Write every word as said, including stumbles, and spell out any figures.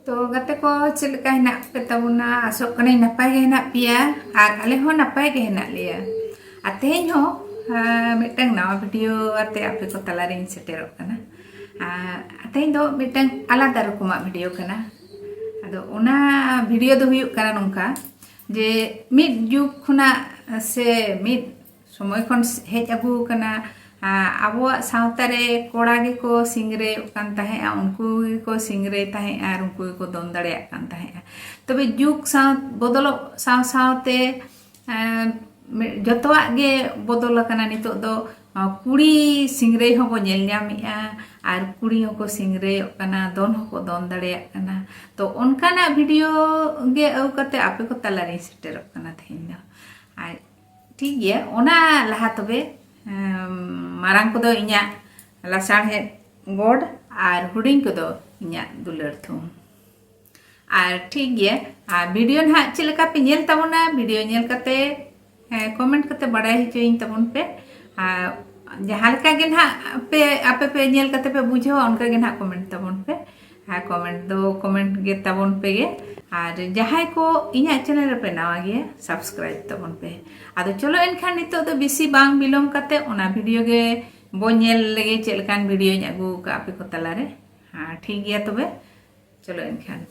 ᱛᱚ ᱜᱟᱛᱮ ᱠᱚ, ᱪᱮᱫ ᱞᱮᱠᱟ ᱦᱮᱱᱟᱜ ᱯᱮ ᱛᱟᱵᱚᱱᱟ? ᱟᱥᱚᱜ ᱠᱟᱹᱱᱟᱹᱧ ᱱᱟᱯᱟᱭ ᱜᱮ ᱦᱮᱱᱟᱜ ᱯᱮᱭᱟ, ᱟᱨ ᱟᱞᱮ ᱦᱚᱸ ᱱᱟᱯᱟᱭ ᱜᱮ ᱦᱮᱱᱟᱜ ᱞᱮᱭᱟ᱾ ᱟᱨ ᱛᱮᱦᱮᱧ ᱦᱚᱸ, ᱟᱸ, ᱢᱤᱫᱴᱟᱝ ᱱᱟᱣᱟ ᱵᱷᱤᱰᱤᱭᱳ ᱟᱛᱮ ᱟᱯᱮ ᱠᱚ ᱛᱟᱞᱟᱨᱤᱧ ᱥᱮᱴᱮᱨᱚᱜ ᱠᱟᱱᱟ᱾ ᱟᱨ ᱛᱮᱦᱮᱧ ᱫᱚ ᱢᱤᱫᱴᱟᱝ ᱟᱞᱟᱫᱟ ᱨᱚᱠᱚᱢᱟᱜ ᱵᱷᱤᱰᱤᱭᱳ ᱠᱟᱱᱟ᱾ ᱟᱫᱚ ᱚᱱᱟ ᱵᱷᱤᱰᱤᱭᱳ ᱫᱚ ᱦᱩᱭᱩᱜ ᱠᱟᱱᱟ ᱱᱚᱝᱠᱟ, ᱡᱮ ᱢᱤᱫ ᱡᱩᱜᱽ ᱠᱷᱚᱱᱟᱜ ᱥᱮ ᱢᱤᱫ ᱥᱚᱢᱚᱭ ᱠᱷᱚᱱ ᱦᱮᱡ ᱟᱹᱜᱩ ᱟᱠᱟᱱᱟ᱾ ᱟᱵᱚᱣᱟᱜ ᱥᱟᱶᱛᱟ ᱨᱮ ᱠᱚᱲᱟ ᱜᱮᱠᱚ ᱥᱤᱝᱨᱟᱹᱭᱚᱜ ᱠᱟᱱ ᱛᱟᱦᱮᱸᱫᱼᱟ, ᱩᱱᱠᱩ ᱜᱮᱠᱚ ᱥᱤᱝᱨᱟᱹᱭ ᱛᱟᱦᱮᱸᱫᱼᱟ ᱟᱨ ᱩᱱᱠᱩ ᱜᱮᱠᱚ ᱫᱚᱱ ᱫᱟᱲᱮᱭᱟᱜ ᱠᱟᱱ ᱛᱟᱦᱮᱸᱫᱼᱟ᱾ ᱛᱚᱵᱮ ᱡᱩᱜᱽ ᱥᱟᱶ ᱵᱚᱫᱚᱞᱚᱜ ᱥᱟᱶ ᱥᱟᱶᱛᱮ, ᱮᱸ, ᱢᱤ-, ᱡᱚᱛᱚᱣᱟᱜ ᱜᱮ ᱵᱚᱫᱚᱞ ᱟᱠᱟᱱᱟ᱾ ᱱᱤᱛᱚᱜ ᱫᱚ, ᱟᱸ, ᱠᱩᱲᱤ ᱥᱤᱝᱨᱟᱹᱭ ᱦᱚᱸᱵᱚ ᱧᱮᱞ ᱧᱟᱢᱮᱜᱼᱟ, ᱟᱨ ᱠᱩᱲᱤ ᱦᱚᱸᱠᱚ ᱥᱤᱝᱨᱟᱹᱭᱚᱜ ᱠᱟᱱᱟ, ᱫᱚᱱ ᱦᱚᱸᱠᱚ ᱫᱚᱱ ᱫᱟᱲᱮᱭᱟᱜ ᱠᱟᱱᱟ᱾ ᱛᱚ ᱚᱱᱠᱟᱱᱟᱜ ᱵᱷᱤᱰᱤᱭᱳ ᱜᱮ ᱟᱹᱜᱩ ᱠᱟᱛᱮ ᱟᱯᱮ ᱠᱚ ᱛᱟᱞᱟᱨᱤᱧ ᱥᱮᱴᱮᱨᱚᱜ ᱠᱟᱱᱟ ᱛᱮᱦᱮᱧ ᱫᱚ᱾ ᱟᱨ ᱴᱷᱤᱠ ᱜᱮᱭᱟ, ᱚᱱᱟ ᱞᱟᱦᱟ ᱛᱚᱵᱮ, ᱮᱢ, ᱢᱟᱨᱟᱝ ᱠᱚᱫᱚ ᱤᱧᱟᱹᱜ ᱞᱟᱥᱟᱲᱦᱮᱫ ᱜᱚᱰ ᱟᱨ ᱦᱩᱰᱤᱧ ᱠᱚᱫᱚ ᱤᱧᱟᱹᱜ ᱫᱩᱞᱟᱹᱲ ᱛᱷᱩᱢ᱾ ᱟᱨ ᱴᱷᱤᱠ ᱜᱮᱭᱟ, ᱟᱨ ᱵᱷᱤᱰᱤᱭᱳ ᱱᱟᱦᱟᱜ ᱪᱮᱫ ᱞᱮᱠᱟ ᱯᱮ ᱧᱮᱞ ᱛᱟᱵᱚᱱᱟ, ᱵᱷᱤᱰᱤᱭᱳ ᱧᱮᱞ ᱠᱟᱛᱮ, ᱦᱮᱸ, ᱠᱚᱢᱮᱱᱴ ᱠᱟᱛᱮ ᱵᱟᱲᱟᱭ ᱦᱚᱪᱚᱭᱤᱧ ᱛᱟᱵᱚᱱ ᱯᱮ᱾ ᱟᱨ ᱡᱟᱦᱟᱸ ᱞᱮᱠᱟ ᱜᱮ ᱱᱟᱦᱟᱜ ᱯᱮ, ᱟᱯᱮ ᱯᱮ ᱧᱮᱞ ᱠᱟᱛᱮ ᱯᱮ ᱵᱩᱡᱷᱟᱹᱣᱟ, ᱚᱱᱠᱟ ᱜᱮ ᱱᱟᱦᱟᱜ ᱠᱚᱢᱮᱱᱴ ᱛᱟᱵᱚᱱ ᱯᱮ᱾ ᱟᱨ ᱠᱚᱢᱮᱱᱴ ᱫᱚ ᱠᱚᱢᱮᱱᱴ ᱜᱮ ᱛᱟᱵᱚᱱ ᱯᱮ ᱜᱮ᱾ ᱟᱨ ᱡᱟᱦᱟᱸᱭ ᱠᱚ ᱤᱧᱟᱹᱜ ᱪᱮᱱᱮᱞ ᱨᱮᱯᱮ ᱱᱟᱣᱟ ᱜᱮᱭᱟ, ᱥᱟᱵᱥᱠᱨᱟᱭᱤᱵ ᱛᱟᱵᱚᱱ ᱯᱮ᱾ ᱟᱫᱚ ᱪᱚᱞᱚ ᱮᱱᱠᱷᱟᱱ ᱱᱤᱛᱚᱜ ᱫᱚ ᱵᱮᱥᱤ ᱵᱟᱝ ᱵᱤᱞᱚᱢ ᱠᱟᱛᱮ ᱚᱱᱟ ᱵᱷᱤᱰᱤᱭᱳ ᱜᱮ ᱵᱚ ᱧᱮᱞ ᱞᱮᱜᱮ, ᱪᱮᱫ ᱞᱮᱠᱟᱱ ᱵᱷᱤᱰᱤᱭᱳᱧ ᱟᱹᱜᱩ ᱟᱠᱟᱫ ᱟᱯᱮ ᱠᱚ ᱛᱟᱞᱟᱨᱮ᱾ ᱦᱮᱸ, ᱴᱷᱤᱠ ᱜᱮᱭᱟ ᱛᱚᱵᱮ, ᱪᱚᱞᱚ ᱮᱱᱠᱷᱟᱱ᱾